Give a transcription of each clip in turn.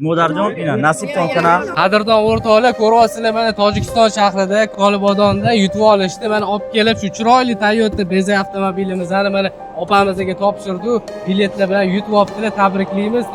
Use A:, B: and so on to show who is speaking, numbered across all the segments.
A: Модарҷон, ина насибтон кунад.
B: Qadrdon o'rtoqlar, ko'ryapsizlar, mana Tojikiston shahrida, Kolibodonda yutib olishdi. Mana olib kelib shu chiroyli Toyota Beze avtomobilimizni mana opamizga topshirdi. Biletlar bilan yutib olibdilar, tabriklaymiz.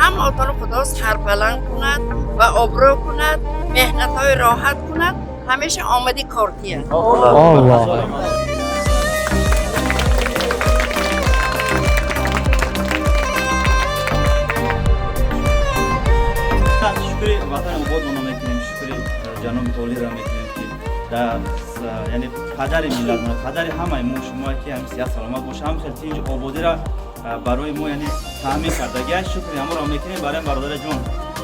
C: Ҳама отоно худо сарбаланд кунад ва обрӯ кунад, меҳнатҳои роҳат кунад, ҳамеша омади кор диҳад.
B: Alloh.
A: Шукри ватани ободона мекунем, шукри ҷаноби олиро мекунем, ки дар, яъне падари миллатмона, падари ҳамаи мо шумо, ки ҳам сиҳат саломат боша, ҳам хел тинҷ ободиро барои мо, яъне таъмин кардагия. Шукри ҳаморо мекунем. Барои бародари ҷон,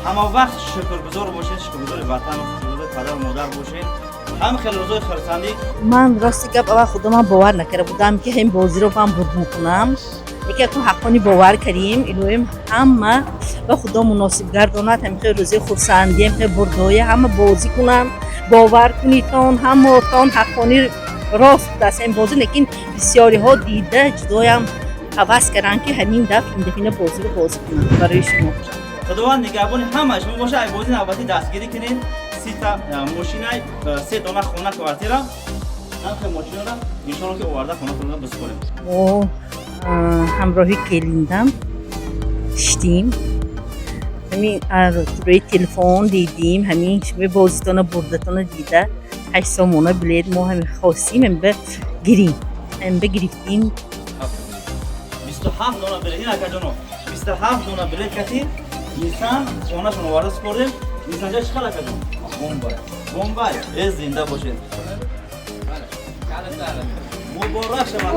A: ҳама вақт шукргузор бошед, шукргузори ватан, шукргузори падару модар бошед. Ҳам хел рӯзои хурсандӣ.
D: Ман рости гап, аввал худо ман бовар накарда будам, ки ҳамин бозиро ман бурд мекунам. Яке акун ҳаққони бовар кардем. Илоҳим ҳама ба худо муносиб гардонад. Ҳамин хел рӯзи хурсандӣ, ҳамин хел бурдоя ҳама бозӣ кунанд. Бовар кунитон, ҳамотон ҳаққони рост будааст ҳамин бозӣ, лекин бисёриҳо дида ҷудоям ҳавас карданд, ки ҳамин дафъ ин дафъина бозиро бозӣ кунанд барои шумо.
A: Худованд нигаҳбони ҳамаи шумо боша. Ай бозӣ навбатӣ дастгирӣ кунед. 30-та мошинай, се дона хона, квартира, ҳамхел мошинара иншоалло ки оварда хонатонро бисупорем.
D: Мо ҳамроҳи келиндам шиштим, ҳамин рӯи телефон дидим, ҳамин шумо бозитона бурдатона дида, 8 сомона билет мо ҳамин хостим, ҳамин гирим, ҳамин гирифтим.
A: 27 дона билет ин, акаҷоно, 27 дона билет кати Нисан хонашон оварда супордем. Нисанҷа чӣ хел, акаҷон? Бомбай, бомбай! Э, зинда бошед, муборак шавад.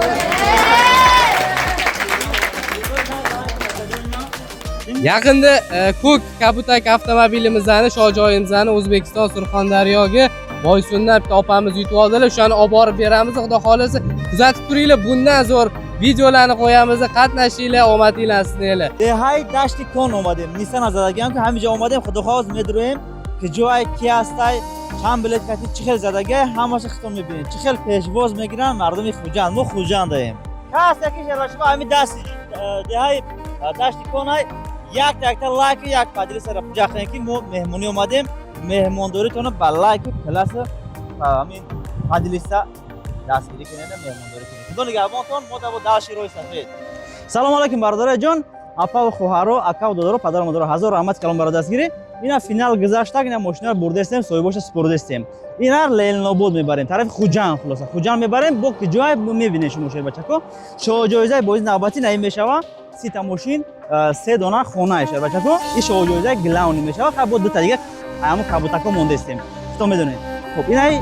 B: Yaqinda ko'k Kabutak avtomobilimizni shohjoyimizni O'zbekiston Surxondaryoga Boysundan bitta opamiz yutib oldilar. O'shani olib borib beramiz, xudo xohlasa. Kuzatib turinglar, bundan zo'r videolarni qo'yamiz. Qatnashinglar, omadinglar sizlar.
A: Деҳаи Дашти Кон омадем. Нисана задагиам, ки ҳамиҷа омадем. Худо хоҳоз, медроем, ки ҷое ки ҳастай, чанд билет кати, чӣ хел задагиай, ҳамаша хитон мебинед, чӣ хел пешвоз мегиранд мардуми Хуҷанд. Мо Хуҷандаем. Кас яки шарашба ҳами дасти деҳаи Дашти Конай, якта якта лайку, як поделиться ра ҷахем, ки мо меҳмонӣ омадем. Меҳмондоритона ба лайку, плюс ҳамин поделиться дастгирӣ кунед, меҳмондорӣ кунед. Худо нигаҳбонтон. Мо даво дашти роҳи сафед. Салому алайкум, бародари ҷон, апаву хоҳаро, акаву додаро, падару модаро, ҳазор раҳмат калом барои дастгирӣ. Ина финал гузаштак, ина мошинара бурдестем, соҳибоша супурдестем. Ина Ленинобод мебарем, тарафи Хуҷанд, хулоса Хуҷанд мебарем. Бо ки ҷое мебинед шумо, шербачако. Шоҳҷоизаи бозии навбатӣ наин мешава: 30-та мошин, се дона хонаи, шербачако. Ин шоҳҷоизаи главный мешава. Хай, бо дута дига ҳамон кабутако мондестем, худто медонед. Хуб, инаи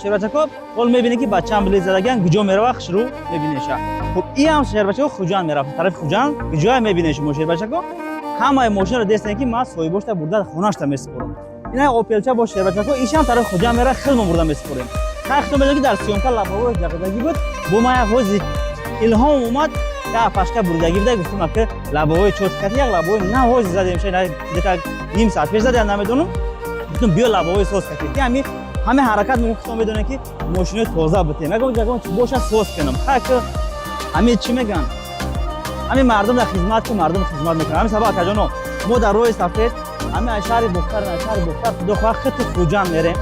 A: шербачако, ҳол мебинед, ки ба чанд билет задагиан, куҷо мерава, хушрӯ мебинеша. Хуб, иам шербачако Хуҷанд мерафт, тарафи Хуҷанд. Куҷое мебинед шумо, шербачако. Ҳамаи мошинро дестем, ки ман соҳибошта бурда хонашта месупорам. Ина Опелча бо, шербачако, ишам тарафи Хуҷанд мера, хелмо бурда месупорем. Хай, худто медонед, ки дар съёмка лабовои ҷақидагӣ буд. Бо ман як ҳози илҳом омад, як пашка буридагӣ буда, гуфтем, ака, лабовои чот кати, як лабовои нав ҳози задем, ша где-то ним саат пеш задем, намедонам. Гуфтем, биё лабовои соз кати, ки ҳами ҳаме ҳаракат мекунем. Худто медонед, ки мошинои тоза бутем, ягон ягон чи боша, соз кунам. Хай, ки ҳами чӣ мегӯянд, ҳамин мардум дар хизмат, ку мардум хизмат мекунад. Ҳамин сабаб, акаҷоно, мо дар роҳи сафед, ҳамин аз шаҳри Бухтар, аз шаҳри Бухтар, худо хоҳад, хити Хуҷанд мерем.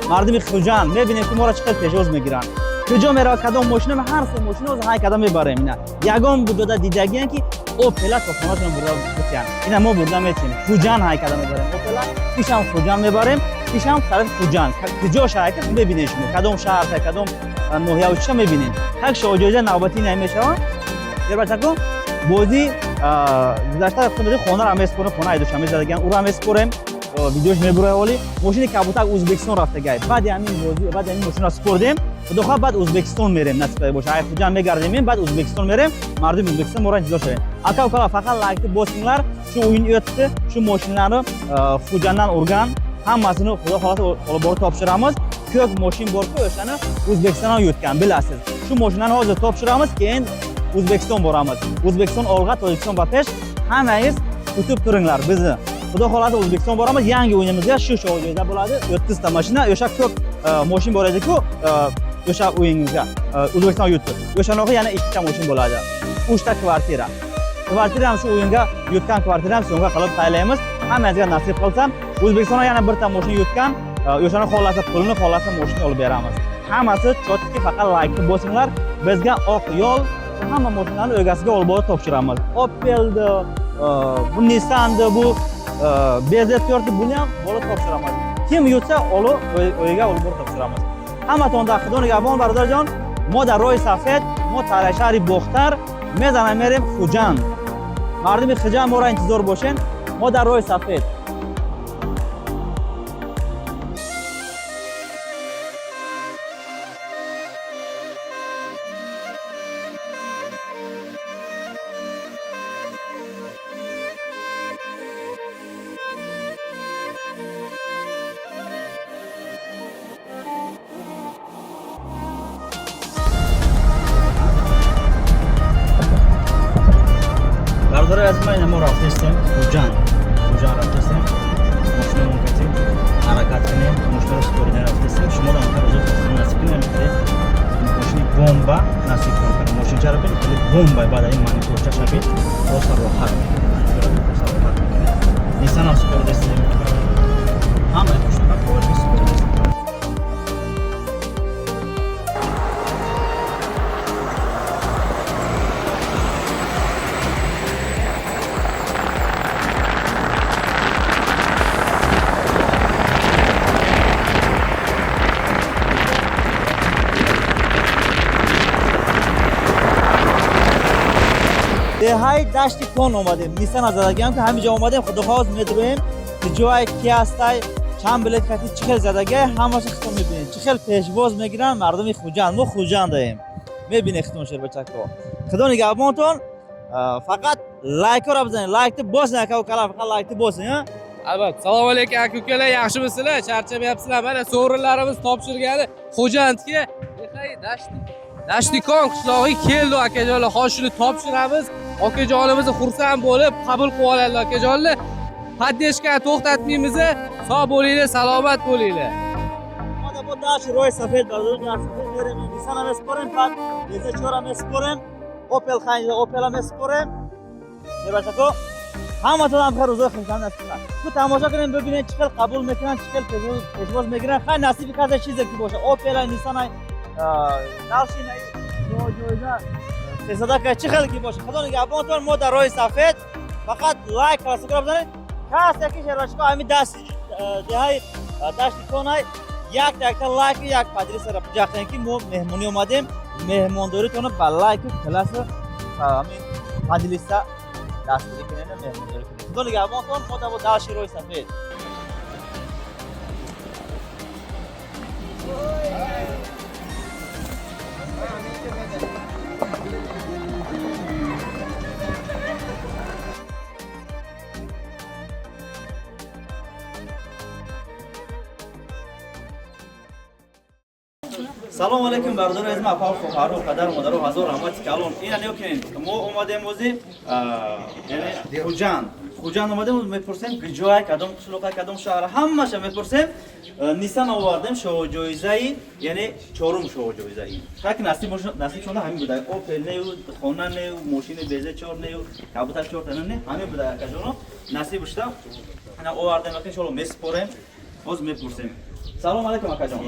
A: Мардуми Хуҷанд мебинем, ки моро чӣ хел пешвоз мегиранд, куҷо мерава, кадом мошина. Ҳар се мошина ҳозир ҳай када мебарем. Ина ягон ҷода дидагиян, ки Опела то хонатон бурда бутиян? Ина мо бурда метиҳем. Хуҷанд ҳай када мебарем Опела, ишам Хуҷанд мебарем, ишам тарафи Хуҷанд. Куҷо шаҳр ки мебинед шумо, кадом шаҳр, кадом ноҳияву чиша мебинед. Ҳак, шоҳҷоиза навбатӣ ина мешавад, шербачако. Бозӣ гузашта хонаро месупорем, хона ай Душанбе задагиан, уро месупорем, видеош мебурояд. Оли мошини кабутак Ӯзбекистон рафтагай. Баъди ҳамин бозӣ, баъди ҳамин мошинро супордем, худо хоҳад, баъд Ӯзбекистон мерем, насиб боша. Ай Хуҷанд мегардем, баъд Ӯзбекистон мерем. Мардуми Ӯзбекистон моро интизор шавем. Ака укала, фақат лайкни босinglar. Shu o'yin o'tdi, shu moshinlarni Хуҷандdan urgan hammasini, xudo xohlasa, olib borib topshiramiz. Ko'k moshin borku, o'shani O'zbekistondan yutgan, bilasiz. Shu moshinani hozir topshiramiz, keyin O'zbekiston boramiz. O'zbekiston olg'a, Tojikiston ba pesh! Hammangiz. Kutib turinglar bizni. Xudo xohlasa, O'zbekiston boramiz, yangi o'yinimizga shu joyda bo'ladi. 30 ta mashina, o'sha ko'p mashina bor edi-ku, o'sha o'yinimizga O'zbekiston yutdi. O'shanaqa yana 2 ta mashina bo'ladi. 3 ta kvartira. Kvartira ham shu o'yinga yutgan kvartira ham sovg'a qilib tayinlaymiz. Hammangizga nasib qilsa, O'zbekistonda yana bir ta mashina yutgan, o'shani xohlasa pulini, xohlasa mashina olib beramiz. Hammasi чётко, faqat laykni bosinglar. Bizga oq yo'l, hamma mashinalarni egasiga olib borib topshiramiz. Opelni, bu Nissanni, bu BZ4 buni ham bo'lib topshiramiz. Kim yutsa, olib uyiga olib borib topshiramiz. Hammatonda Xudo nigahbon, бародарҷон. Мо дар роҳи сафед, мо тараи шаҳри Бохтар мезанам, мерем Хуҷанд. Мардуми Хуҷанд, моро интизор бошен. Мо дар роҳи сафед. Бародари азиз, ман мо рафтестем Хуҷанд. Хуҷанд рафтестем. Мошинамон катем. Ҳаракат кунем, мошинаро супорида рафтестем. Шумо дар онка рӯзо насиб кунем, хеле мошини бомба насиб кунем. Мошинчаро бинед, хеле бомба, баъд ин мониторчаша бин, роста роҳат мекунед. Роста роҳат мекунед. Ниссан ҳам супоридастем. Ҳамаи мошинҳо боварӣ супоридастем. Деҳаи Дашти Кон омадем. Нисана задагиам ки ҳаминҷо омадем. Худохоҳ, медроем, ки ҷое ки ҳастай, чанд билет кати, чӣ хел задагиай, ҳамаша хитон мебинед, чӣ хел пешвоз мегиранд мардуми Хуҷанд. Мо Хуҷандаем, мебинед хитон, шербачакҳо. Худо нигаҳбонтон. Фақат лайкҳоро бизанед, лайкni bosing, aka ukalar, faqat laykni bosing, a.
B: Albatta. Assalomu alaykum, aka ukalar, yaxshimisizlar? Charchamayapsizlar? Mana sovrinlarimiz topshirgani Xo'jandga, Dehay Dashtikon qishlog'iga keldi, akajonlar. Hozir shuni topshiramiz. Okajonimizni xursand bo'lib qabul qilib oladilar, akajonlar. Поддержка to'xtatmaymiz. Sog' bo'linglar, salomat bo'linglar.
A: Омада бо дашти роҳи сафед, бародари, сафед мерем. Нисана меспорем, баъд беза чора меспорем, Опел хайнда, Опела меспорем. Шербачако, ҳаматон хел рӯзои хушанд насиб кунад. Ку тамошо кунем, бибинед, чӣ хел қабул мекунанд, чӣ хел пешвоз мегиранд. Хай, насиби касе чизе ки боша, Опела, Нисана, дальше ҷоиза сесадака, чӣ хел ки боша. Худо нигаҳбонтон. Мо дар роҳи сафед. Фақат лайк, колокольчик бизанед. Касе ки, шербачако, ҳамин дасти деҳаи Дашти Конай, як якта лайк, як поделиться ра биҷахтем, ки мо меҳмонӣ омадем. Меҳмондоритонро ба лайку класса, ҳамин поделиться дастгирӣ кунем, меҳмондорӣ кунем. Худо нигаҳбонтон. Мо дар дашти роҳи сафед. Салом алейкум, бародари азиз, апа, хоҳару, падару модару, ҳазор раҳмати калон. Ина нигоҳ кунед, мо омадем ози, яъне Хуҷанд. Хуҷанд омадем, мепурсем куҷое, кадом қишлоқа, кадом шаҳр, ҳамаша мепурсем. Нисан овардем, шоҳҷоизаи, яъне чорум шоҳҷоизаи. Ҳар ки насиб шуда, ҳамин буда. Опел нею, хона нею, мошини безе чор нею, кабутар чор тана не, ҳамин буда, акаҷоно, насиб шуда. Ана овардем, ака, иншоалло месупорем. Боз мепурсем. Салом алейкум, акаҷон.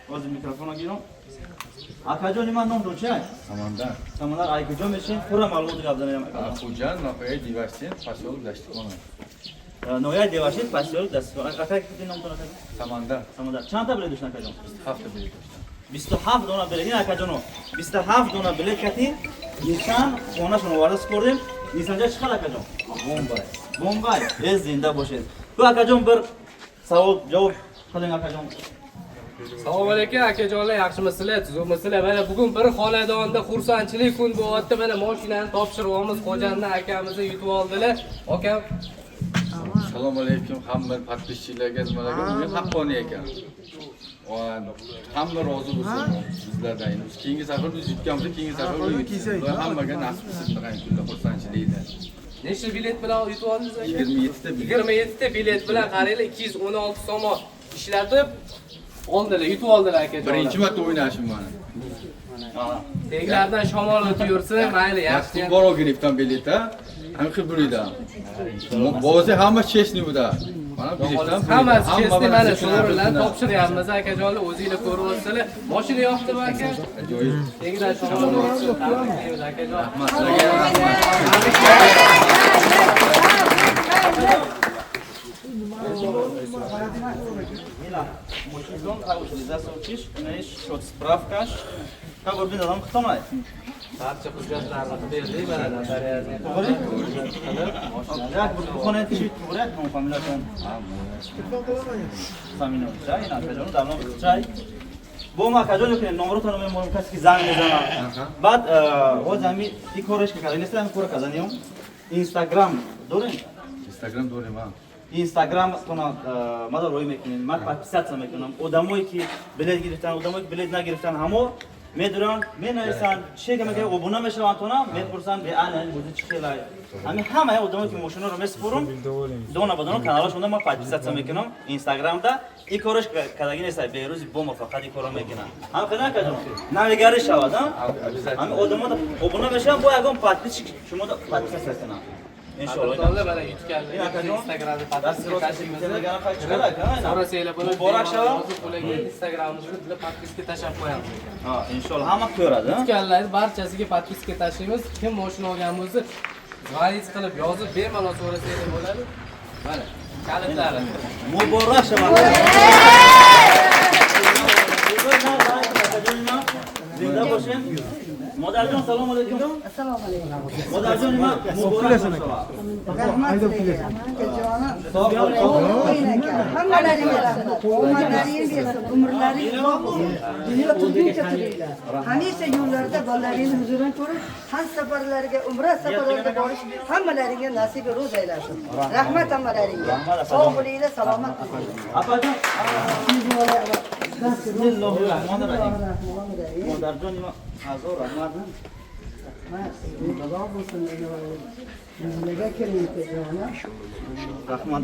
A: Боз микрофонро гирам. Акаҷони ман, ном чи?
E: Самандар.
A: Самандар, ай куҷо мешин? Пурра маълумот гап занем, акаҷон.
E: Хуҷанд, ноҳияи Деваштин, посёлок Даштикон.
A: Ноҳияи Деваштин, посёлок Даштикон. Ака, ки номтон, акаҷон?
E: Самандар.
A: Самандар. Чанд та билет доштан, акаҷон?
E: 27 билет доштам.
A: 27 дона билет. Ин, акаҷоно, 27 дона билет кати Нисан хонашон оварда супордем. Нисанҷа чӣ хел, акаҷон?
E: Бомбай.
A: Бомбай. Э, зинда бошед. Ку, акаҷон, bir savol javob qiling, akajon.
B: Assalomu alaykum, akajonlar, yaxshimisizlar, tuzukmisizlar? Mana bugun bir xonadonda xursandchilik kun bo'lyapti. Mana mashinani topshiryapmiz. Xo'janddan akamizni yutib oldilar. Akam.
E: Assalomu alaykum hamma подписчик larga, nimalarga. O'yin haqqoniy ekan. Va hamma rozi bo'lsin bizlardan. Endi biz keyingi safar biz yutgan bo'lsak, keyingi safar u yutsin. Xudo hammaga nasib qilsin bunaqa kunda xursandchilikda.
B: Nechta bilet bilan yutib oldingiz aka?
E: 27 ta bilet.
B: 27 ta bilet bilan qaranglar, 216 so'm ishlatib oldilar, yutib oldilar akajonlar.
E: Birinchi marta o'ynashim mana.
B: Teglardan shamol o'tib yursin, mayli, yaxshi.
E: Yaxshi bor giribdan biletda. Ham qilib burida. Bozi hamma chestni buda. Mana biletdan.
B: Hammasi chestni, mana sovrinlarni topshiryapmiz akajonlar, o'zinglar ko'ryapsizlar. Mashina yoqdimi aka?
E: Ajoyib.
B: Teglar shamol o'tsin, tabriklaymiz akajon.
E: Rahmat sizlarga, rahmat.
A: Мошинтон утилизация чиш, инаиш шот справкаш. Ка бурбин адам хитонай.
B: Barcha hujjatlarni qilib berdik, mana notarialni
A: To'g'ri?
B: qilib, mashina
A: Як бухонед чи туғри кун фамилиятон? Самино чай, ина акаҷон давлон чай. Бо ма акаҷон ёкунед номротонро мемонем, касе ки занг мезанад. Баъд ҳоз ҳами и кореш ки карда, неста ҳами кора карданиём. Инстаграм дорем?
E: Instagram дорем, ha.
A: Инстаграмтона мада рӯй мекунем, ман подписаться мекунам. Одамое ки билет гирифтан, одамое ки билет нагирифтан, ҳамо медуранд, менависанд, чие ки мекунанд, обуна мешаванд тона, мепурсанд, беана бозӣ чӣ хелай. Ҳамин ҳамаи одамое ки мошинаро месупорум, дона ба дона каналашонда ман подписаться мекунам Инстаграмда. И кораш кадаги нест, берӯзи бо фақат и корро мекунам. Ҳам хеле накардам. Навигарӣ шавад, а? Ҳамин одамо обуна мешаванд, бо ягон подписчик шумо подписаться кунам. Иншоалло.
B: Qadrdonlar, mana yutganlar
A: Ин akajon,
B: Instagramda
A: Dasti
B: подписка
A: rost
B: tashlaymiz.
A: temagan fay chiqadi aka, aynan.
B: So'rasanglar bo'ladi.
A: Muborak shavon.
B: Yozib ularga Instagramimizni bizlar подписка tashlab qo'yamiz ekan.
A: Ha, inshaalloh hamma ko'radi. Ha?
B: Yutganlarni barchasiga подписка tashlaymiz. Kim mashina olgan bo'lsa, звонить qilib yozib bemalol so'rasanglar bo'ladi. Mana kalitlari.
A: Muborak shavon. Зинда бошед. Модарҷон, салом алейкум.
F: Assalomu alaykum.
A: Модарҷон, ма муборак шавад.
F: Rahmat sizlarga. Akajonim. Hammalaringga rahmat. Omadlaring bersin, umrlaring uzoq bo'lsin. Dunyo turguncha turinglar. Hamisha yo'llarda bolalaringni huzurini ko'rib, haj safarlariga, umra safarlariga borish hammalaringga nasib ro'z aylasin. Rahmat hammalaringga. Sog' bo'linglar, salomat bo'linglar.
A: Apajon. Bismillahirrohmanirrohim. Модарҷон, ма ҳазор раҳмат.
F: Xudo bo'lsin, yuzlarga kiring, akajonim.
A: Rahmat.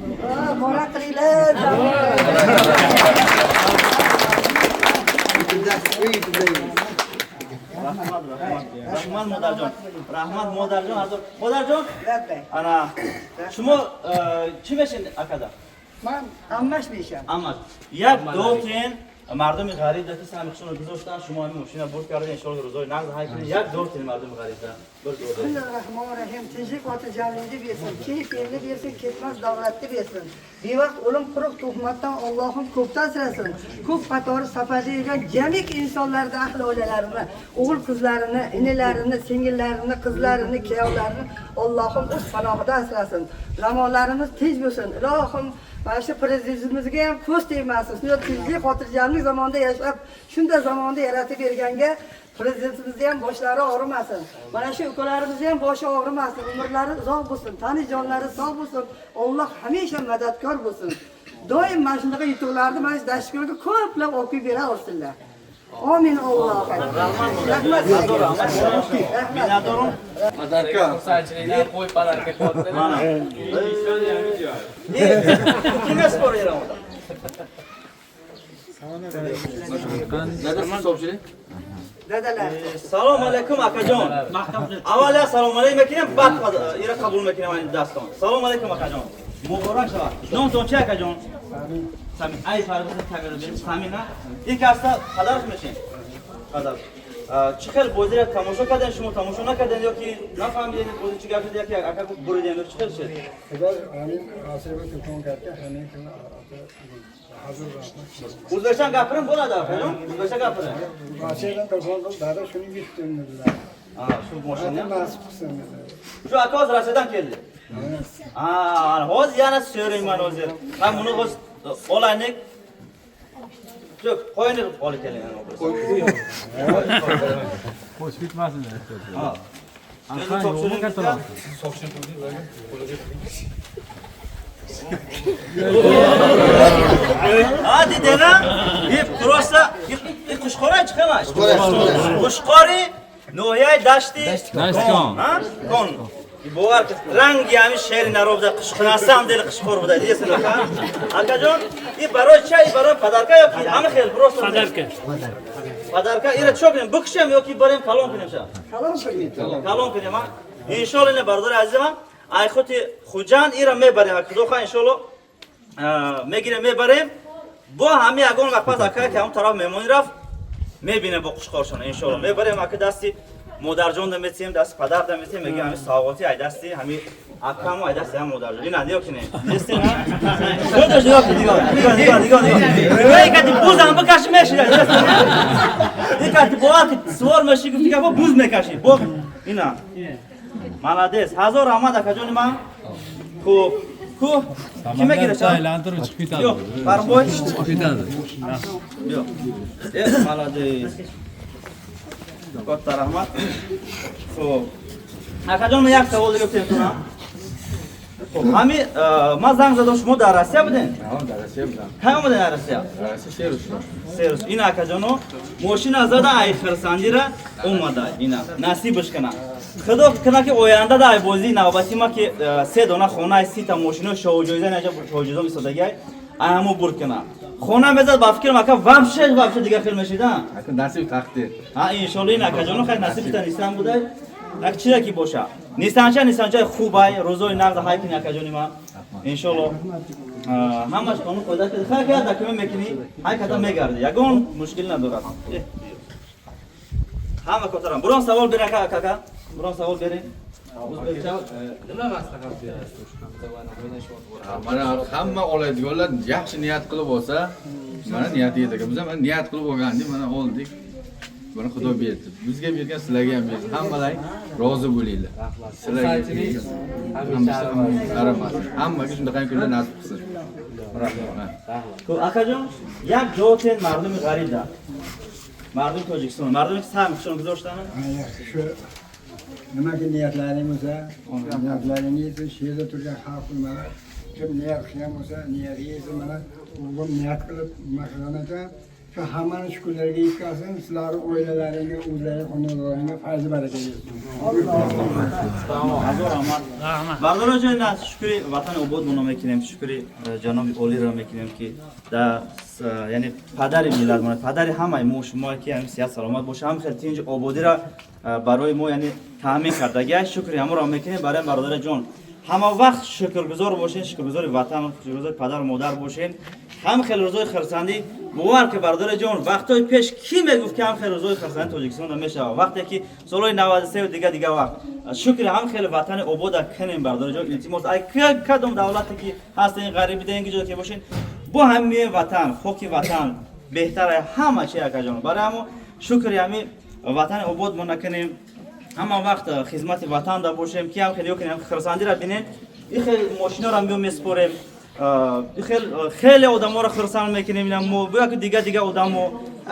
F: Muborak qilinglar.
A: Rahmat, rahmat. Rahmat модарҷон. Rahmat модарҷон, ҳазор. Модарҷон,
F: Labbay.
A: ана шумо чӣ мешин акада?
F: Man ammash mesham.
A: Аммаш. Як дортен мардуми ғариб да ки сами хушонро гузоштан, шумо ҳамин мошина бурд кардед, иншоалло рӯзои нағз ҳай кунед. Як дортен мардуми ғариб да. Bir дорден.
F: Bismillahirrohmanirrohim. Tinchlik xotirjamlikni bersin, keyfingni bersin, ketmas davlatni bersin. Bevaqt o'lim quruq tuhmatdan Allohim ko'pdan asrasin. Ko'p qatori safarda yurgan jamik insonlarni ahli oilalarini, o'g'il qizlarini, inilarini, singillarini, qizlarini, kuyovlarini Allohim o'z panohida asrasin. Zamonlarimiz tinch bo'lsin. Ilohim mana shu prezidentimizga ham ko'z tegmasin. Shunday tinchlik, xotirjamlik zamonda yashab, shunday zamonda yaratib berganga prezidentimizni ham boshlari og'rimasin. Mana shu ukalarimizni ham boshi og'rimasin, umrlari uzoq bo'lsin, tani jonlari sog' bo'lsin. Alloh hamisha madadkor bo'lsin. Doim mana shunaqa yutuqlarni mana shu Dashtiko'lga ko'plab olib kelib bera olsinlar. Amin Alloh.
A: Rahmat.
F: Rahmat
A: Ҳазор
F: sizlarga.
A: раҳмат.
F: Rahmat.
A: Миннатдорум.
E: Подарка.
B: Xursandchilikdan qo'y подарка qilyaptilar.
A: Mana. Kimga spor beraman?
E: Dadasi hisobchilik.
F: Dadalar.
A: Салом алейкум, акаҷон. Аввал я салом алейкум мекунем, баъд ира қабул мекунем ин дастон. Салом алейкум, акаҷон. Муборак шавад. Номтон чи, акаҷон? Самин. Ай фарбаса камера берим. Самин, а? Ин каста падараш мешин. Падар. Чӣ хел бозиро тамошо кардем, шумо тамошо накардем ё ки нафаҳмидед бози чӣ гап шуд, яки ака гуфт буридем ё чӣ хел шуд?
G: Xudo ҳамин Россияга телефон кард, ҳамин hazır rahmat.
A: O'zbekcha gapiring bo'ladi, akajon. O'zbekcha gapiring.
G: Rossiyadan telefon qilib, dada shuni yutdim dedilar.
A: Ha, shu mashina.
G: Nasib qilsin dedi.
A: Shu aka hozir Rossiyadan keldi. Ha, hozir yana so'rayman hozir. Ha, buni hozir olaylik. Yo'q, qo'yini olib keling.
H: Qo'sh ketmasin.
A: Ha. Topshiring bizga. Ha, dedina, и просто и Qushqori chiqaman. Qushqori ноҳияи Дашти
H: Дашти Кон.
A: Ha? Кон. Бовар кун, ранги ҳамин шери наро буда, қишқунасам дили қишқор буда. Дидесин ака? Акаҷон, и барои ча, и барои подарка ё ки ҳама хел просто?
H: Подарка.
A: Подарка. Ира чо кунем? Бикушем ё ки барем калон кунем ша?
F: Калон кунед.
A: Калон кунем, а? Иншолло, ина бародари азизам, айхоти Хуҷанд ира мебарем. Худо хоҳ, иншолло, мегирем, мебарем. Бо ҳами ягон вақт пас ака ки ҳамон тараф меҳмонӣ рафт, мебинем бо қушқоршон, иншолло. Мебарем, ака, дасти модарҷон да метиҳем, дасти падар да метиҳем, мегӯем, ҳами савғоти ай дасти ҳами акаму ай дасти ҳами модарҷон. Ина нигоҳ кунем. Дидестин, а? Худаш нигоҳ кун, нигоҳ, нигоҳ, нигоҳ, нигоҳ, нигоҳ. Эй, кати бузам бикаши, мешида. Ин кати бовар ки сувор меши, гуфти гапо, буз мекаши. Бо ина. Молодец. Ҳазор раҳмат, акаҷони ман. Хуб. Ку ки мегирад?
E: Aylantirib chiqib ketadi.
A: Yo'q, Farboy.
E: Chiqib ketadi.
A: Yo'q. E, молодец. Katta rahmat. Xo'p. Akajon, men як савол дига бипурсам. Хуб, ҳами ман занг задам, шумо дар Россия будем?
E: Ha, дар Россия будам.
A: Кай омадем дар Россия?
E: Дар Россия 3 рӯз шуд.
A: 3 рӯз. Ин акаҷоно мошина зада, ай хирсандира омада. Ина насибаш кана. Худо кана ки оянда дар бозии навбати ма ки се дона хона, 30 та мошино шоҳҷоиза, наҷа шоҳҷоиза мисодагиай, ай ҳамо бурд кана. Хона мезад, ба фикрам, ака, вообще вообще дига хел мешида.
E: Ака, насиб, тақдир.
A: Ҳа, иншолло, ин акаҷоно хай насиб та Нисан будай. Як чизе ки боша. Нисанча, нисанчаи хубай, рӯзои нағз ҳай кини, акаҷони ман. Иншолло. Ҳамаш қонун қоида ки хай ки документ мекунӣ, ҳай када мегарди. Ягон мушкил надорад. Ҳама котарам. Бурон савол берин, ака, ака. Бурон савол берин. O'zbekcha.
B: Nima maslahat berasiz o'ynashyapti?
E: Ha, mana hamma oladiganlar yaxshi niyat qilib olsa, mana niyati yetadi. Biz ham mana niyat qilib olgandik, mana oldik. Mana Xudo berdi. Bizga bergan, sizlarga ham bersin. Hammalaring rozi bo'linglar. Sizlarga
B: Hamisha.
E: Aramasin. Hammaga shunaqa kunlar nasib qilsin. Rahmat.
A: Хуб, акаҷон, як ҷавоб мардуми ғариб да. Мардуми Тоҷикистон, мардуме ки саҳм худшон гузоштанд.
G: Shu nimaki niyatlaring bo'lsa, niyatlaring yetsin. Shu yerda turgan xalq nimalar, kim niyat qilgan bo'lsa, niyati yetsin. Mana o'g'lim niyat qilib nima qilgan ekan, shu hammani shu kunlarga yetkazsin. Sizlarni oilalaringga, o'zlaring xonadonlaringga fayzi baraka bersin.
A: Ҳазор раҳмат. Бародаро ҷои, шукри ватани обод моно мекунем, шукри ҷаноби олиро мекунем, ки дар яъне падари миллат мо, падари ҳамаи мо шумо, ки ҳамин сиҳат саломат боша, ҳам хел тинҷ ободиро барои мо яъне таъмин кардагия, шукри ҳаморо мекунем. Барои бародари ҷон, ҳама вақт шукргузор бошед, шукргузори ватан, шукргузори падару модар бошед. Ҳам хел рӯзои хирсандӣ, бовар ки, бародари ҷон, вақтҳои пеш кӣ мегуфт, ки ҳам хел рӯзои хирсандӣ Тоҷикистонда мешавад, вақте ки солҳои 93 дига дига вақт. Шукри ҳам хеле ватани обода кунем, бародари ҷон, илтимос. Ай кадом давлате ки ҳастен, ғарибида, ин ҷо ки бошед, бо ҳамин ватан, хоки ватан беҳтар ҳама чи, акаҷон. Барои ҳамо шукри ҳамин ватани обод мо накунем, ҳама вақт хизмати ватан да бошем, ки ҳам хеле кунем, хирсандиро бинем. И хел мошиноро миём меспорем, хел хеле одаморо хирсанд мекунем. Ина мо бо дига дига одамо,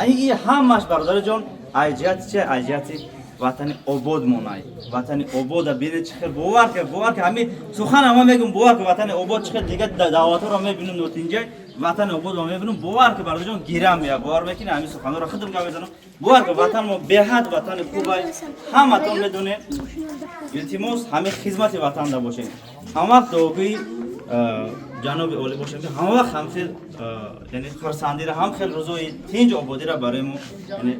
A: и ҳамаш, бародари ҷон, ай ҷиҳати чи, ай ҷиҳати ватани обод монай. Ватани обода бинед чӣ хел, бовар ки, бовар ки, ҳамин сухан ҳама мегум, бовар ки, ватани обод чӣ хел дига давлатҳоро мебинем, нотинҷай ватани ободро мебинем, бовар ки, бародарҷон, гирам меяд. Бовар мекунӣ, ҳамин суханҳоро худам гап мезанам. Бовар ки, ватан мо беҳад ватани хубай, ҳаматон медонед. Илтимос, ҳамин хизмати ватанда бошед, ҳама вақт дуогӯи ҷаноби олӣ бошем, ки ҳама вақт ҳам хел яъне хурсандиро, ҳам хел рӯзои тинҷ ободиро барои мо яъне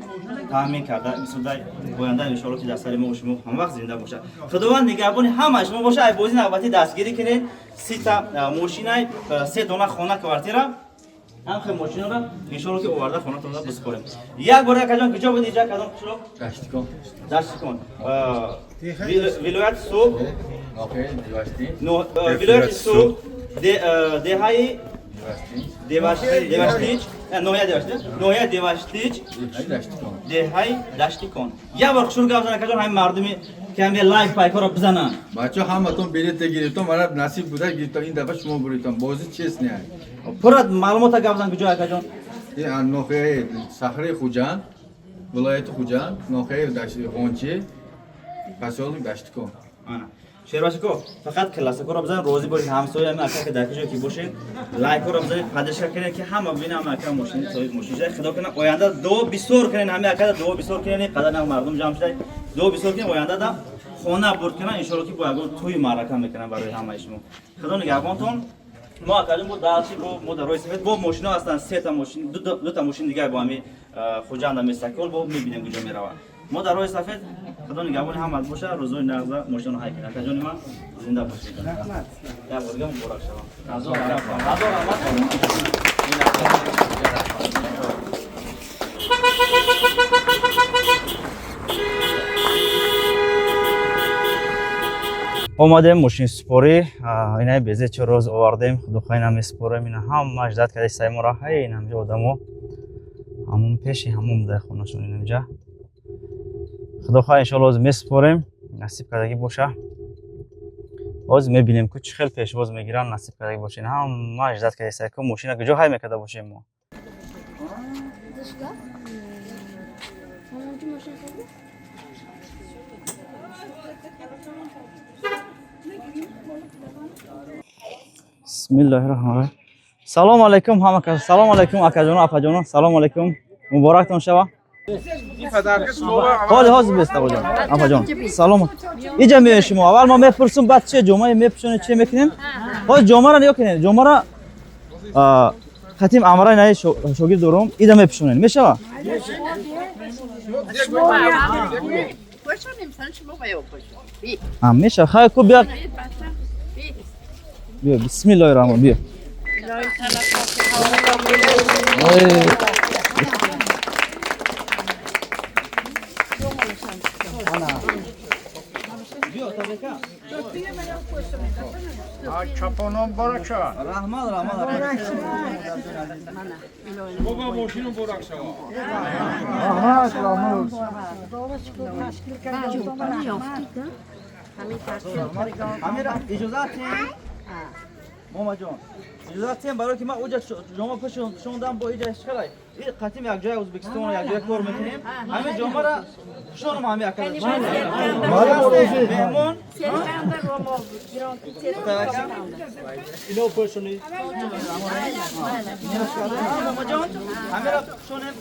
A: таъмин карда бисудай. Оянда, иншоалло, ки дар сари мо шумо ҳама вақт зинда бошад. Худованд нигаҳбони ҳамаи шумо бошад. Ай бозӣ навбатӣ дастгирӣ кунед, 30 та мошинай, се дона хона, квартира, ҳам хел мошинаро, иншоалло, ки оварда хонатонро бисупорем. Як бор, акаҷон, куҷо буд иҷа, кадом қишлоқ?
E: Даштикон.
A: Даштикон, вилояти Суғд.
E: Ноҳияи Деваштич.
A: Вилояти Суғд, деҳаи Деваштич, ноҳияи Деваштич, ноҳияи Деваштич,
E: Даштикон.
A: Деҳаи Даштикон. Як бор хушур гап зан, акаҷон, ҳамин мардуми ки ҳамин лайк пайкоро бизананд.
E: Бачаҳо, ҳаматон билета гирифтон, мана насиб буда гирифтон, ин дафъа шумо буритон. Бозӣ честный.
A: Пурра маълумота гап зан, куҷо, акаҷон?
E: Ин ноҳияи Сахраи Хуҷанд, вилояти Хуҷанд, ноҳияи Ғончи, посёлок Даштикон.
A: Ана. Шербашико, фақат классикоро бизанед, розӣ бошед, ҳамсоя ҳамин ака ки дар куҷо ки бошед, лайкҳоро бизанед, поддержка кунед, ки ҳама бинам ака мошини соҳиб мошин шуда. Худо кунад, оянда дуо бисёр кунед, ҳамин акада дуо бисёр кунед, ин қадар мардум ҷамъ шуда, дуо бисёр кунед, оянда да. Хона бурд кунанд, иншоалло ки бо ягон тӯи маърака мекунанд барои ҳамаи шумо. Худо нигаҳбонтон. Мо акаҷон бо дарчи бо мо дар роҳи сафед бо мошино ҳастанд, сета мошин, дута мошин дигар бо ҳами Хуҷанда месакол бо мебинем куҷо меравад. Мо дар роҳи сафед, худо нигаҳбони ҳамат боша, рӯзои нағза мошиноро ҳай кунед. Акаҷони ман, зинда бошед. Як бор дига муборак шавам. Ҳазор раҳмат, ҳазор раҳмат. Омадем мошинсупорӣ, инаи безе чо рӯз овардем, худохоҳ ина месупорем, ина ҳамаш зад карда саймора, ҳай инамҷа одамо ҳамон пеши ҳамон дар хонашон инамҷа. Худохоҳ иншоалло ҳозир месупорем, насиб кардагӣ боша. Ҳозир мебинем ку чӣ хел пешвоз мегиранд, насиб кардагӣ боша. Ина ҳамаш зад карда сай ку мошина куҷо ҳай мекарда бошем мо. Бисмиллоҳи раҳмони раҳим. Салом алайкум ҳама кас. Салом алайкум акаҷоно, апаҷоно. Салом алайкум. Муборактон шава. Ҳоли ҳозир бест апаҷон. Апаҷон. Салом. Иҷа меоед шумо. Аввал мо мепурсум, баъд че ҷомае мепӯшонед, че мекунем? Ҳозир ҷомаро нигоҳ кунед. Ҷомаро хатим амраи наи шогирд дорум, ида мепӯшонед. Мешава? Мешава. Хай ку бия. Биё, бисмиллоҳи раҳмон, биё.
G: Чапонон борака.
A: Раҳмат, раҳмат.
E: Бобо мошину бурак шава.
G: Раҳмат, раҳмат.
A: Амира, иҷозат тем? Момаҷон, иҷозат тем, барои ки ман уҷа ҷома пӯшондам, бо иҷа чӣ и қатим як ҷоя Ӯзбекистон як ҷоя кор мекунем. Ҳамин ҷомаро пӯшонам ҳами ака. Меҳмон.
H: Ино пӯшонӣ.
A: Момаҷон, ҳамира пӯшонем.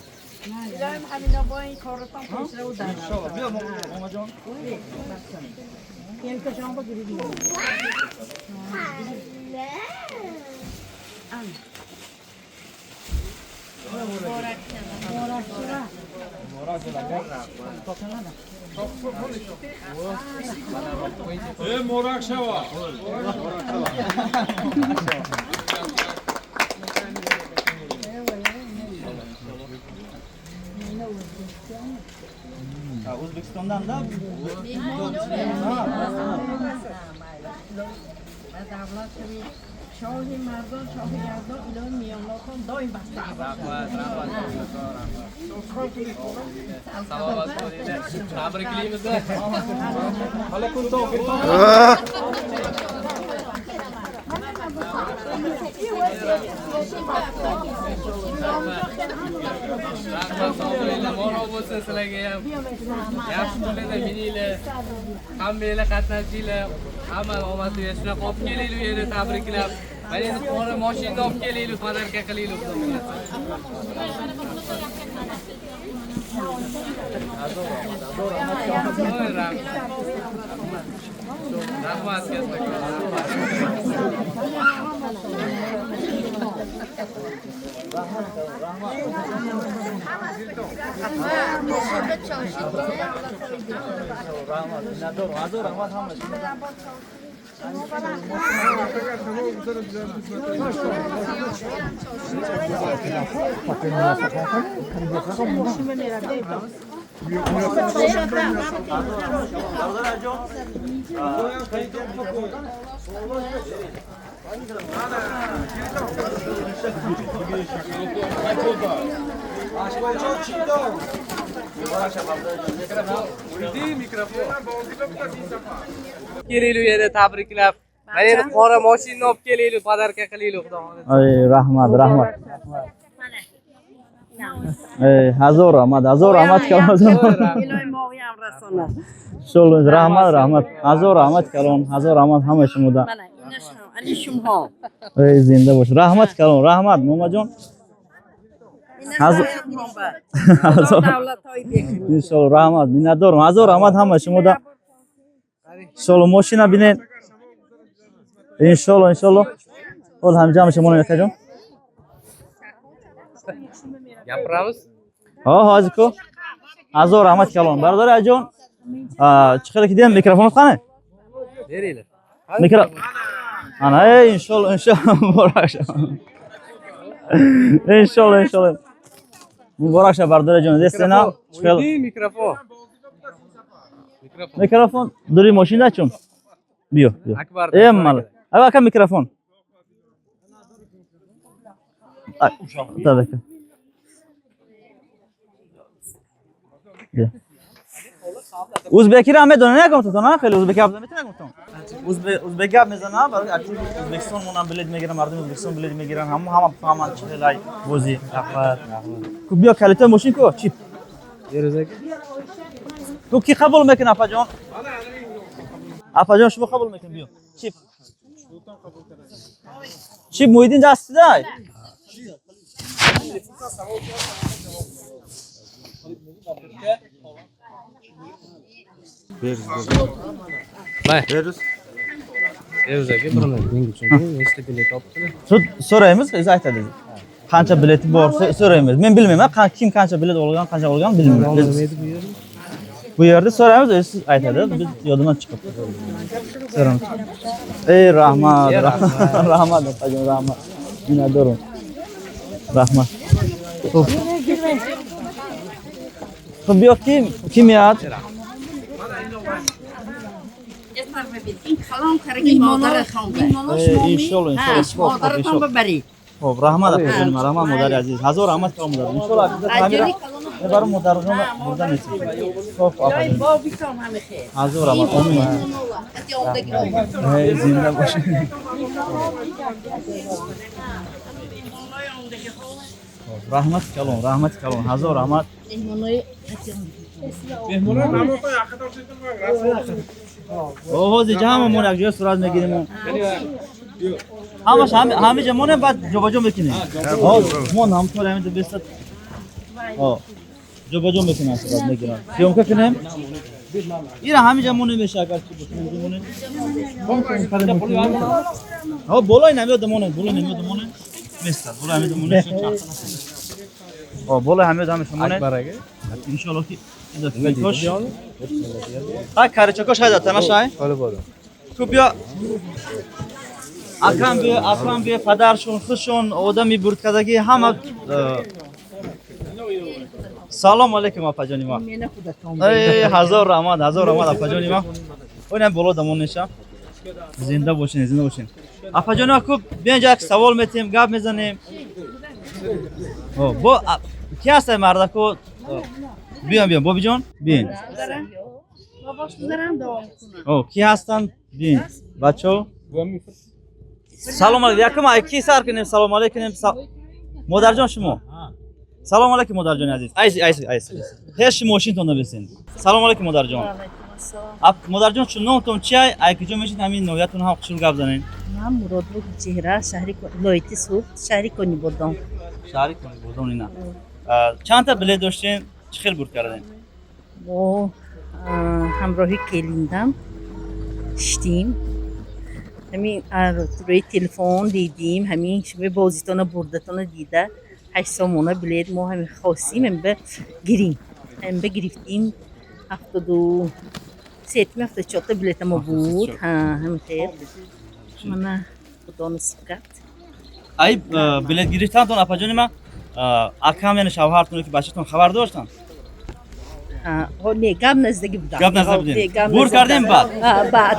C: الهیم همینا با این کارتان پیش رو در
A: Иншоалло. Биё момаҷон.
E: Э морак шава.
A: O'zbekistondan da.
C: Davlat shohi mardon, shohi gardon, ilohim miyonlardan doim baxtli
B: Rahmat, rahmat. Salomat bo'linglar. Tabriklaymiz. Rahmat, sog' bo'linglar. Moro bo'lsin sizlarga ham. Yaxshi bo'linglar, mininglar. Hammanglar qatnashinglar. Hamma omadli shunaqa olib kelinglar u yerda tabriklab. Mana endi qora mashinani olib kelinglar, подарка qilinglar xudo xohlasa. Voy, rahmat. Rahmat kattakon.
A: Rahmat, minnatdor. Ҳазор раҳмат ҳама шумо. Бародарҷон,
B: Kelinglar u yerda tabriklab. Mana endi qora mashinani olib kelinglar, подарка qilinglar xudo xohlasa.
A: Ey, rahmat, rahmat. Ey, ҳазор раҳмат, ҳазор раҳмат калон.
C: Ilohim mog'i ham rasonat.
A: Иншоалло, раҳмат, раҳмат. Ҳазор раҳмат калон, ҳазор раҳмат ҳама шумода.
C: Mana ina shum, ali shumho.
A: Ey, зинда бош. Раҳмат калон, раҳмат момаҷон.
C: Ina
A: Ҳазор
C: davlathoy bekuni.
A: Иншоалло, раҳмат, миннатдорам. Ҳазор раҳмат ҳама шумода. Иншолло мошина бинен. Иншолло, иншолло. Ҳол ҳамҷа мешамонем, якаҷон.
B: Gapiramiz.
A: Ҳо, ҳозир ку. Ҳазор раҳмат калон. Бародари аҷон, чӣ хеле ки дидам, микрофонот қане?
B: Beringlar.
A: Микро. Ана, ey, иншолло, иншолло, муборак шава. Иншолло, иншолло. Муборак шава, бародари ҷон. Дестена. Чӣ хел?
B: Микрофон. Mikrofon. Mikrofon.
A: Микрофон дури мошин дачум. Биё, биё.
B: Akbar.
A: Э, мал. Ава ака, микрофон. Тадака. Биё. Узбекиро ҳам медонед, не гуфтатон, а? Хеле узбеки гап метавонед гуфтон? Узбек гап мезанам, барои актив Узбекистон монам билет мегирам, мардуми Узбекистон билет мегиран, ҳама ҳама фаҳманд чӣ хелай бозӣ. Раҳмат. Ку биё, калитаи мошин ку, чип.
B: Beruz aka.
A: Ку ки қабул мекунад, апаҷон? Апаҷон, шумо қабул мекунед, биё. Чип. Чип Муҳиддин дастидай.
B: May.
E: Beruz.
B: Beruz aka, bir minut menga tushuntiring. Nechta bilet olibdilar?
A: So'raymiz, o'zi aytadi. Qancha bileti bor, so'raymiz. Men bilmayman, kim qancha bilet olgan, qancha olgan bilmayman.
B: Olmaydi bu yerda.
A: Bu yerda so'raymiz, o'zi aytadi. Biz yodimdan chiqib. So'raymiz. Ey, rahmat, rahmat, rahmat, opajon, rahmat. Minnatdorman. Rahmat. Xo'p. Xo'p, bu yoq kim? Kim yat?
C: این کلام کرگی مادرتان به.
A: Иншолло, иншолло. Xo'p, xo'p,
C: مادرتان
A: иншолло.
C: ببرید.
A: Xo'p, rahmat, opajonim, rahmat, модари азиз. Ҳазор раҳмат калом модар. Иншолло, акида тамира мебарам, модарҷон бурда метавонем. Xo'p, opajon.
C: بابیتان همه خیر.
A: Ҳазор раҳмат. Омин. Ey, зинда бошед. Xo'p, rahmat kalom, rahmat kalom. Ҳазор раҳмат. Ҳозир ҳамамон якҷоя сурат мегирем. Ҳамаш ҳамиҷа монем, баъд ҷобаҷо мекунем. Мон ҳамтор ҳамиҷа бестад. Ҷобаҷо мекунем, сурат мегирам. Съёмка кунем. Ира ҳамиҷа монем меша, агар чи бикунем, монем. Ҳо, болои намеода монем, болои намеода монем. Местад, болои ҳамиҷа монем. Ҳо, болои ҳамиҷа ҳамеша монем.
B: Akbar aka.
A: Иншоалло ки кош. Ҳа, каричакош ҳайда тамашай.
B: Qolib oldi.
A: Ку биё. Акам биё, акам биё, падаршон, худшон, одами бурдкардагӣ ҳама. Салом алейкум, апаҷони ма. Эй, ҳазор раҳмат, ҳазор раҳмат, апаҷони ма. Оинам боло дамон неша. Зинда бошен, зинда бошен. Апаҷони ма, ку биё инҷа як савол метиҳем, гап мезанем. Ҳо, бо ки ҳастай мардако? Биён, биён, бобиҷон, биён. Ҳо, ки ҳастанд? Биён. Бачаҳо. Салом алейкум. Якум ай ки сар кунем, салом алейкум. Модарҷон, шумо. Салом алейкум, модарҷони азиз. Айс, айс, айс. Пеши мошинтон бесен. Салом алейкум, модарҷон. Модарҷон, чун номтон чи ай? Ай куҷо мешид, ҳамин ноҳиятон ҳам хушрӯ гап занед.
D: Ман Муродбек Чеҳра, шаҳри Лоити Суғд, шаҳри Конибодом.
A: Шаҳри Конибодом ина. Чанд та билет доштем? Чӣ хел бурд кардем?
D: Мо ҳамроҳи келиндам шиштим. Ҳамин рӯи телефон дидим, ҳамин шумо бозитона бурдатона дида, 8 сомона билет мо ҳамин хостим, ҳамба гирим. Ҳамба гирифтим 73-ми 74-та билета мо буд. Ҳа, ҳамин хел. Мана Худо насиб кард.
A: Ай билет гирифтантон, апаҷони ман, акам, яъне шавҳартон ки бачатон хабар доштанд?
D: Не, гап наздагӣ будам.
A: Гап назда будем.
D: Не, гап
A: Бур
D: назда
A: кардем
D: будам.
A: Баъд?
D: Ҳа, баъд.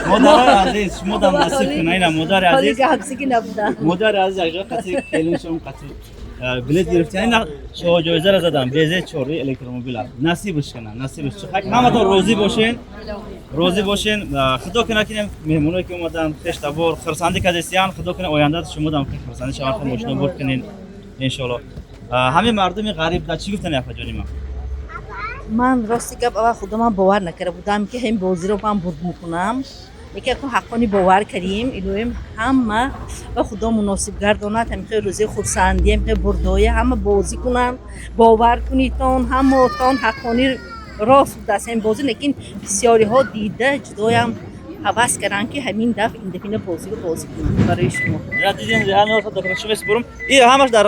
A: Модарои азиз, шумо дам насиб кунад. Ина модари
D: Ҳоли
A: азиз.
D: гапзагӣ набудам.
A: Модари азиз якҷоя қатъи келиншон қатъи билет гирифтан, ина шоҳ ҷоизаро задан, безе чори электромобил аст. Насибш кунад, насибш. Ҳаматон розӣ бошен, розӣ бошен. Худо кунад, ки меҳмоное ки омадан, хештабор хурсандӣ кардесиян, худо кунад, оянда шумо дам хурсандӣ шаванд, мошино бурд кунен, иншоалло. Ҳамин мардуми ғариб да чӣ гуфтани, апаҷони ман?
D: Ман рости гап, аввал худо ман бовар накарда будам, ки ҳамин бозиро ман бурд мекунам. Лекин акун ҳаққони бовар кардем. Илоҳим ҳама ва Худо муносиб гардонад, ҳамин хел рӯзи хурсандӣ, ҳамин хел бурдоя ҳама бозӣ кунанд. Бовар кунитон, ҳамотон ҳаққони. Рост будааст ҳамин бозӣ, лекин бисёриҳо дида ҷудоям ҳавас карданд, ки ҳамин дафъ ин дафъина бозиро бозӣ кунанд барои шумо.
A: Ира дидин, реально шумо месупорам. И ҳамаш дар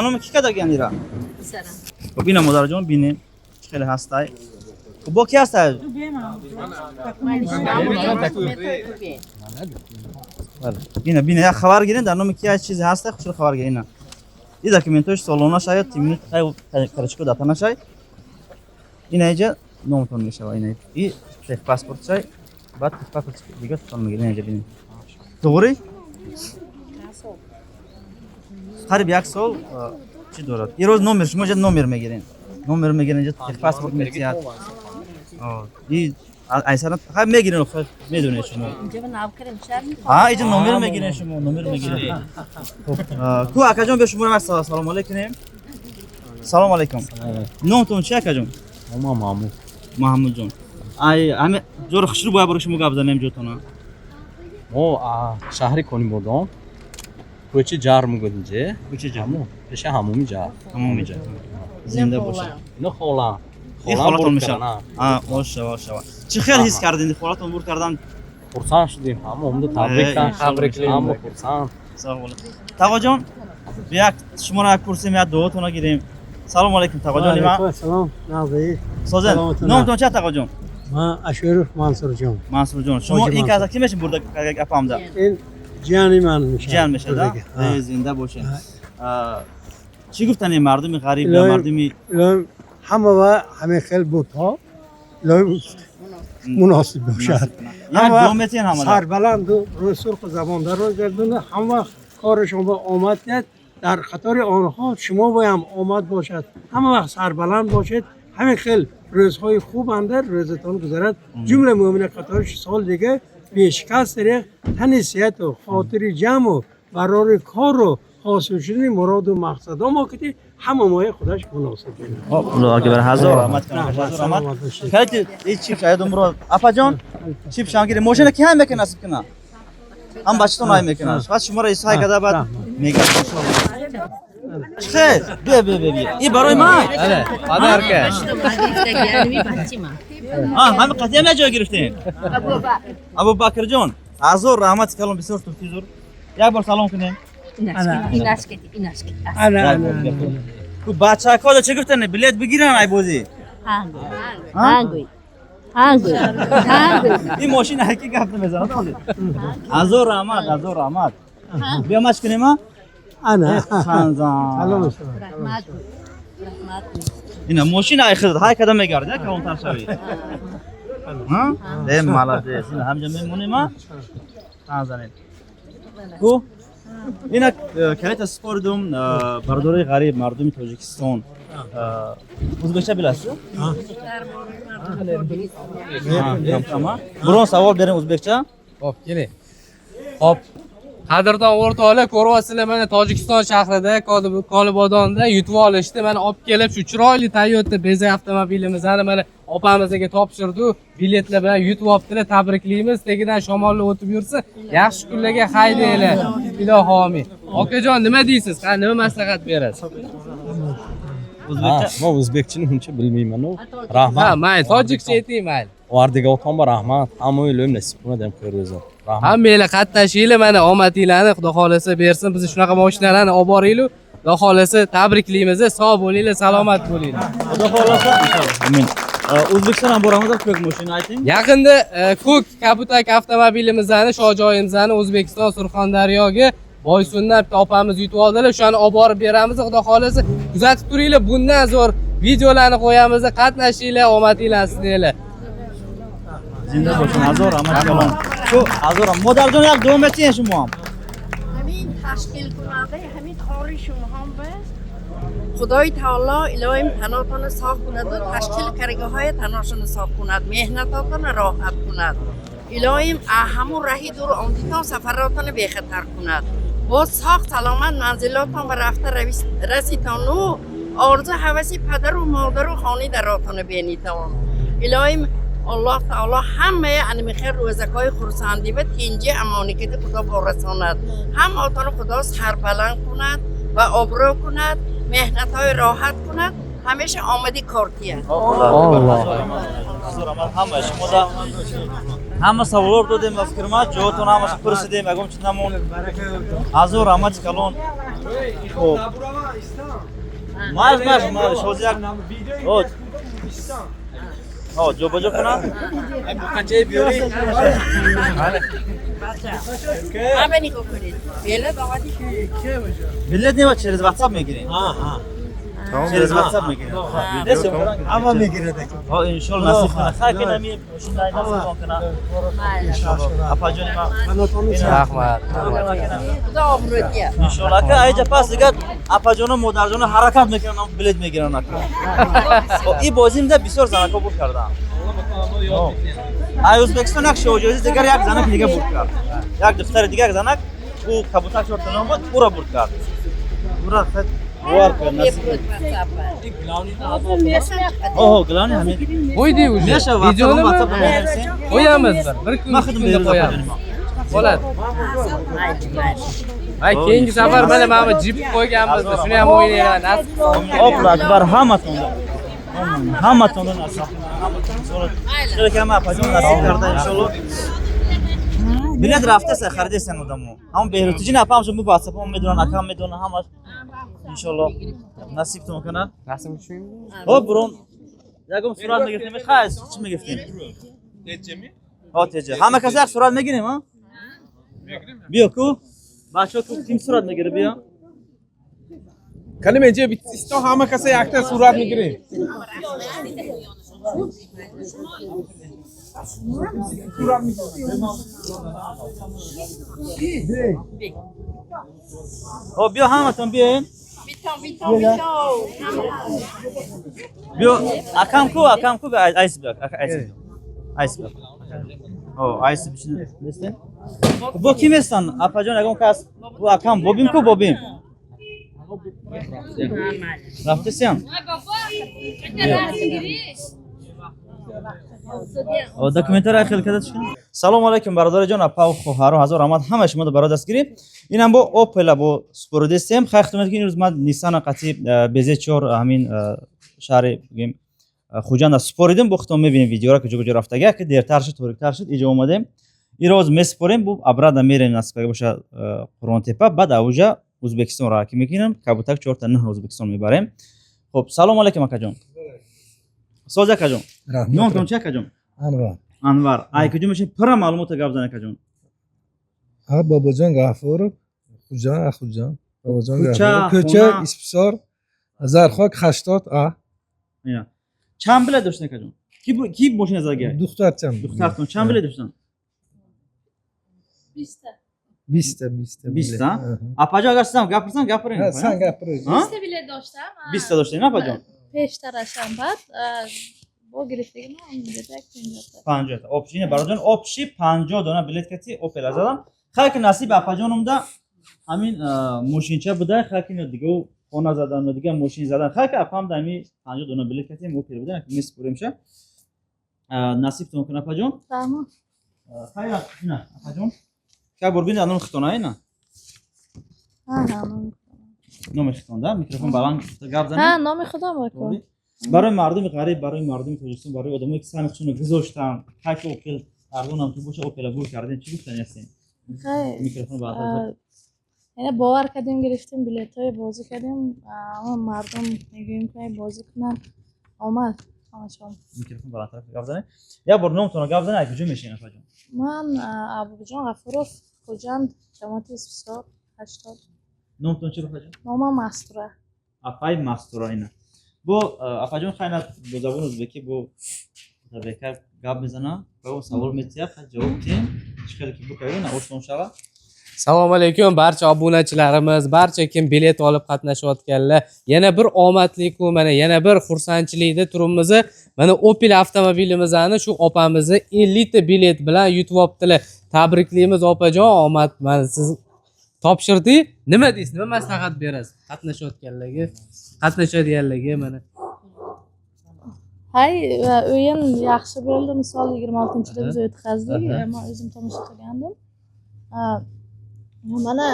A: номи ки кардагиан ира?
D: Писарам.
A: Хуб, ина модарҷон, бинем чӣ хеле ҳастай. Хуб, бо ки ҳастай? Бина, бина, як хабар гирен, дар номи ки як чизе ҳастай, хушро хабар гирен. Ина и документош солона шай, тимни карачко датана шай. Ина иҷа номтон мешава, ина и техпаспорт шай, баъд техпаспорт дига тон мегирен. Ина иҷа бинем, тоғри қариб як сол чӣ дорад. И рӯз номер шумо иҷа номер мегирен, номер мегирен, иҷа техпаспорт метиҳад. И айсара хай мегирен, хай медонед шумо.
D: Инҷа нав кардем, шар.
A: А иҷа номер мегирен шумо, номер мегирен. Хуб, ку акаҷон, биё шуморо як салом алейкум. Салом алейкум. Номтон чи, акаҷон?
I: Ма Маҳмуд.
A: Маҳмудҷон, ай ҳами ҷоро хушрӯ бояд барои шумо гап занем ҷотона.
I: Мо шаҳри Конибодом, кӯчи Ҷар мегӯд инҷе.
A: Кӯчи Ҷар.
I: Пеша ҳамоми Ҷар.
A: Ҳамоми Ҷар. Зинда бошад.
I: Ино холам.
A: Ин холатон мешавад? Ошава, ошава. Чӣ хел ҳис кардин, холатон бур кардан?
I: Хурсанд шудем, ҳама омда табрик.
B: Табриклем.
I: Ҳама хурсанд.
A: Сог bo'lin. Tog'ajon, як шуморо як курсим, як дуотонро гирем. Салом алейкум, тағоҷон. Нима?
G: Салом, нағзи.
A: Созен. Номтон чи, тағоҷон?
G: Ман Ашуров Мансурҷон.
A: Мансурҷон, шумо ин каса ки мешин бурда апамда?
G: Ин ҷияни ман мешавад.
A: Ҷиян мешавад? Зинда бошед. Чӣ гуфтани мардуми ғариб ё мардуми
G: ҳама ва ҳамин хел будҳо илоҳим муносиб бошад.
A: Як дуо метиҳен ҳамада.
G: Сарбаланду рӯи сурху забондароз гардона, ҳама корашон ба омад диҳад, дар қатори онҳо шумо боям омад бошад. Ҳама вақт сарбаланд бошед, ҳамин хел рӯзҳои хуб андар рӯзатон гузарад. Ҷумла мӯмина қатори сол дига бешикаст рех, тани сиҳату хотири ҷамъу барори кору ҳосил шудани муроду мақсадҳо мо ки ҳама моя худаш муносиб бинад.
A: Аллоҳу акбар, ҳазор раҳмат, ҳазор раҳмат. Калити ин чип шаҳид мурод апаҷон, чип шангири мошина ки ҳам мекунад, насиб кунад, ҳам бачатон ҳай мекунад. Баъд шуморо исҳай карда, баъд мегӯяд. Хел, биё, биё, биё, биё. И барои ман.
B: Ана, подарка.
A: Ҳамин қатъия ҷой гирифтем. Абубакрҷон, ҳазор раҳмати калон, бисёр туфтизур. Як бор салом кунем. Бачакҳо чӣ гуфтанд? Билет бигиранд ай бозӣ. Ин мошин ҳақиқи гап намезанад. Ҳазор раҳмат, ҳазор раҳмат. Биё маш кунем, а?
G: Ана.
A: Салом. Ина мошин ай хизд, ҳай када мегард, я калонтар шавӣ. Ҳа? Э, молодец. Ина ҳамҷа мемонем, а? Танзанед. Ку? Ина калета спордум бародарои ғариб, мардуми Тоҷикистон. Ӯзбекча биласиз? Birон savol bering o'zbekcha.
B: Xo'p, keling. Xo'p, qadrdon o'rtoqlar, ko'ryapsizlar, mana Tojikiston shahrida, Konibodonda yutib olishdi. Mana olib kelib shu chiroyli Toyota Bezak avtomobilimizni mana opamizga topshirdi. Biletlar bilan yutib olibdilar, tabriklaymiz. Tegidan shamollar o'tib yursin. Yaxshi kunlarga haydanglar. Ilohi amin. Okajon, nima deysiz? Qani nima maslahat berasiz?
A: O'zbekcha.
I: Men o'zbekchani uncha bilmayman-u. Rahmat.
B: Ha, mayli, tojikcha ayting, mayli.
I: Vardiga otamga rahmat. Hamma o'ylayman, nasib qiladi ham ko'ramiz. Rahmat.
B: Hammanglar qatnashinglar, mana omadinglarni Xudo xolasa bersin. Biz shunaqa mashinalarni olib boraylik. Xudo xolasa tabriklaymiz. Sog' bo'linglar, salomat bo'linglar.
A: Xudo xolasa. Amin. O'zbekiston ham boramiz, ko'k mashina ayting.
B: Yaqinda ko'k Kabutak avtomobilimizni, shohjoyimizni O'zbekiston Surxondaryoga Boysundan bitta opamiz yutib oldilar. O'shani olib borib beramiz, Xudo xolasa. Kuzatib turinglar, bundan zo'r videolarni qo'yamiz. Qatnashinglar, omadinglar sizlar.
A: Zinda bo'ling, hazor rahmat kalom. Shu hazor modarjon як duo metin шумо ҳам.
C: Ҳамин ташкил кунанда ҳамин кори шумо ҳам Худои таоло илоҳим танотонро соғ кунад ва ташкил каргаҳои таношонро соғ кунад, меҳнатотонро роҳат кунад. Илоҳим ҳамун раҳи дур омдитон сафаротонро бехатар кунад. Боз соғ саломат манзилотон ба рафта раситону орзу ҳаваси падару модару хони даротонро бенитон. Илоҳим Аллоҳ таоло ҳамаи анимихел рӯзакҳои хурсандӣ ва тинҷи амоникати Худо борасонад. Ҳамаотонро Худо сарбаланд кунад ва обрӯ кунад, меҳнатҳои роҳат кунад. ҳамеша омади кортия.
B: Alloh.
A: Ҳама шумо да ҳама саволор додем, ба фикр ман ҷавобтон ҳамаша пурсидем, ягон чиз намонд. Ҳазор раҳмати калон. Хоб, маш маш маш ҳозир як ҳо ҷобаҷо кунам.
C: Ҳама нигоҳ кунед. Билет омади.
A: Билет нема, через WhatsApp мегирем. Через WhatsApp мегирем.
H: Ҳама мегирад.
A: Ҳо, иншоалло насиб кунад. Хайр, ки нами мошин насиб кунад. Апаҷони ман.
B: Rahmat, rahmat.
C: Худо обрӯ диҳад.
A: Иншоалло, ака, айҷа пас дигар апаҷоно, модарҷоно ҳаракат мекунанд, билет мегиранд, ака. И бозимда бисёр занако бурд кардам. Ай Ӯзбекистон як шоҳҷоиза дигар як занак дига бурд кард. Як духтари дига, як занак, ӯ кабутар чорта ном буд, ӯро бурд кард. Ура бовар кун, насиб. Оҳо, главный ҳамин.
B: Qo'ydik уже.
A: Мешава.
B: Videonimi?
A: WhatsApp menavsang.
B: Qo'yamiz bir. Bir kun
A: Man xuddim
B: kunda
A: berdim.
B: Qo'yamiz. Bo'ladi. Ay, keyingi safar mana bu jip qo'yganmiz, shuni ham o'ynayman. Nasib qilsa.
A: Allohu akbar, hammatonda. Hammatonda nasib. Hammatonda. Apajon nasib карда, иншоалло. Билет рафтеса, харидесан одамо. Ҳам беҳрутиҷин апам шо бу WhatsApp медонан, акам медонан, ҳамаш. Иншоалло насибтон кунад.
B: Rasm tushaymi?
A: Хоб, бурон. Ягон сурат мегирифтем, хай, чӣ мегирифтем?
E: Tejami?
A: Ҳо, теҷа. Ҳама кас як сурат мегирем, ҳа? Биё ку. Бачаҳо ку, ким сурат мегирад, биё.
J: Калима инҷа битто ҳама каса якта сурат мегирем.
A: Хоб, биё ҳаматон биёем.
C: Битон, битон, битон.
A: Биё, акам ку, акам ку, айс биё, айс биё. Айс биё. О, айс бишин, бисте? Бо ки местан? Апаҷон, ягон кас, бу акам, бобим ку, бобим. Рафтесиям? Документара хел карда чӣ? Салому алайкум, бародари ҷон, апа, хоҳаро, ҳазор раҳмат ҳама шумо барои дастгирӣ. Инам бо Опела бо спорудестем. Хайр, хидмат ки имрӯз ман Ниссана қатъи БЗ4 ҳамин шаҳри бигем Хуҷанда споридем, бо худтон мебинем видеора куҷо куҷо рафтага, ки дертар шуд, ториктар шуд, иҷо омадем. Ироз месупорем, бу обратно мерем, насиб боша, Қурғонтепа, баъд авҷа Ӯзбекистон ра ки мекунем, кабутак чорта нӯҳ Ӯзбекистон мебарем. Хоб, салому алайкум, акаҷон. Соз, акаҷон. Номтон чи, акаҷон?
G: Анвар.
A: Анвар. Ай куҷо мешин? Пурра маълумота гап зан, акаҷон.
G: Ҳа, Бобоҷон Ғафуров, Хуҷанд, Хуҷанд. Бобоҷон
A: Кӯча,
G: Ғафуров. Кӯча
A: хона?
G: Исписор, Зархок 80 А.
A: Ина. Чанд билет доштан, акаҷон? Ки мошина задага?
G: Духтарчам.
A: Духтартон чанд билет доштан?
K: 20 та.
G: 20 та, 20 та.
A: 20 та? Апаҷон, агар сизам гапирсам, гапирин.
G: Ҳа, сан гапир.
A: Ҳа?
K: 20 та билет доштам.
A: 20 та доштем, апаҷон?
K: Пештарашам, баъд бо гирифтагим билет як 50 та.
A: 50 та. Общий, ина, бароҷон, общий 50 дона билет кати Опела задам. Хайр, ки насиб апаҷонумда ҳамин мошинча буда, хайр, ки дига хона задан, дига мошин задан. Хайр, ки апам да ҳамин 50 дона билет кати Опела буда, ки месупоримша. Насибтон кун, апаҷон.
K: Раҳмат.
A: Хайр, ина, апаҷон. Как бор бинед, номи хитона ина?
K: Ҳа, номи.
A: Номи хитон, да? Микрофон баланд гап занед.
K: Ҳа, номи худам бакун.
A: Барои мардуми ғариб, барои мардуми Тоҷикистон, барои одамое ки сами худшонро гузоштанд, ҳар ки Опел арзонам ки боша, Опела бур кардем, чӣ гуфтани ҳастем?
K: Хай,
A: Микрофон баланд.
K: Яъне бовар кардем, гирифтем билетҳои, бозӣ кардем. Ама мардум мегӯем, ки бозӣ кунанд. Омад ҳамашон.
A: Микрофон баландтар гап занед. Як бор номтонро гап занед, куҷо мешинед, апаҷон?
K: Ман Абубиҷон Ғафуров, Хуҷанд, ҷамоати Исписор, 80.
A: Номтон чи, апаҷон?
K: Номам Мастура.
A: Апаи Мастура, ина. Бо апаҷон хайна бо забони ӯзбекӣ бо бекар гап мезанам, ба ӯ савол метиҳад, хай ҷавоб диҳем. Чӣ хеле ки букавем, осон шава.
B: Assalomu alaykum barcha obunachilarimiz, barcha kim bilet olib qatnashayotganlar. Yana bir omadli kun, mana yana bir xursandchilikda turibmiz. Mana Opel avtomobilimizni shu opamizni 50 ta bilet bilan yutib olibdilar. Tabriklaymiz, opajon, omad mana siz topshirdik. Nima deysiz? Nima maslahat berasiz qatnashayotganlarga? Qatnashadiganlarga mana.
K: Hay, o'yin yaxshi bo'ldi. Misol, 26-da biz o'tkazdik. Man o'zim tomosha qilgandim. Mana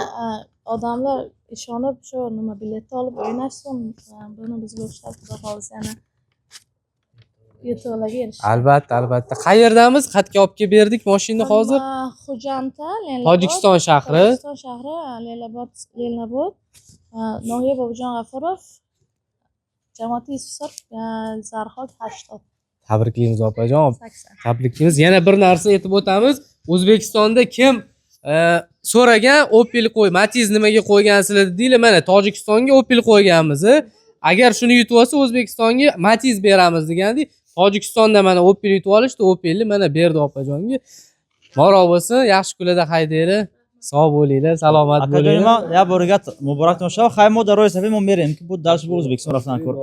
K: Odamlar ishonib shu nima biletni olib o'ynashsin. Buni bizga o'xshab, xudo xohlasa, yana yutuqlarga erishsin.
B: Albatta, albatta. Qayerdamiz? Xatga olib kelib berdik mashinani hozir.
K: Xo'jandda, Leninobod.
B: Tojikiston shahri.
K: Tojikiston shahri, Leninobod, Leninobod, nohiya Bobojon G'afurov, jamoati Yusufzor, Zarxok 80.
B: Tabriklaymiz, opajon.
K: 80.
B: Tabriklaymiz. Yana bir narsa aytib o'tamiz. O'zbekistonda kim so'ragan Opel qo'y, Matiz nimaga qo'ygansizlar dedinglar, mana Tojikistonga Opel qo'yganmiz. Agar shuni yutib olsa, O'zbekistonga Matiz beramiz degandik. Tojikistonda mana Opel yutib olishdi, Opelni mana berdi opajonga. Moro bo'lsin, yaxshi kunlarda haydanglar. Sog' bo'linglar, salomat
A: Акаҷони
B: bo'linglar.
A: ман, як бори дигар муборак шава. Хай, мо дар роҳи сафед мо мерем, ки буд дальше бо Ӯзбекистон рафтан кор.